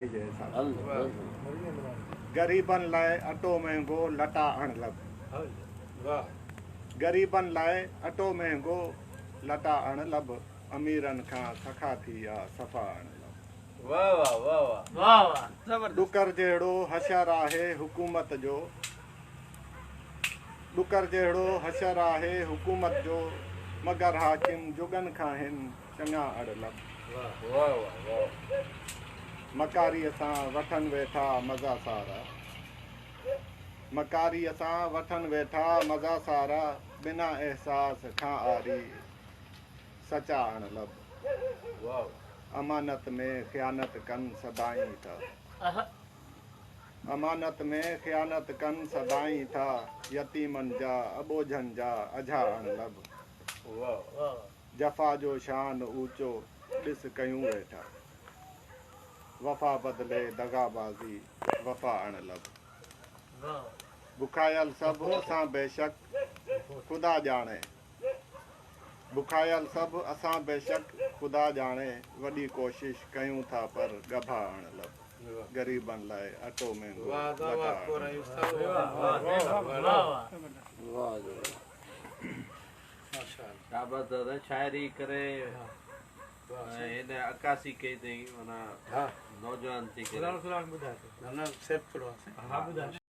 جي حساب سان. غريبن لاء اٽو مهنگو لٽا اڻ لڀ. غريبن لاء اٽو مهنگو لٽا اڻ لڀ اميرن کان سخا ٿي آ صفا اڻ لڀ. ڏڪر جهڙو حشر آهي حڪومت جو ڏڪر جهڙو حشر آهي حڪومت جو مگر حاڪم جڳن کان هن چڱا اڙ لڀ. مڪاريء سان وٺن ويٺا مزا سارا مڪاريء سان وٺن ويٺا مزا سارا بنا احساس کان عاري سچا اڻ لڀ. امانت ۾ خيانت ڪن سدائين ٿا. امانت ۾ خيانت ڪن سدائين ٿا يتيمن جا اٻوجهن جا اجها اڻ لڀ. جفا جو شان اوچو ڏس ڪيون ويٺا. وفا بدلي دغا بازي وفا اڻ لڀ. بکايل سڀ اسان بيشڪ خدا ڄاڻي. بکايل سڀ اسان بيشڪ خدا ڄاڻي وڏي ڪوشش ڪيون ٿا پر ڳڀا اڻ لڀ. غريبن لاء اٽو مهنگو لٽا اڻ لڀ. شاباس دادا شاعري ڪري ۽ هن عڪاسي ڪئي اٿئي معنيٰ نوجوان ٿي ڪري.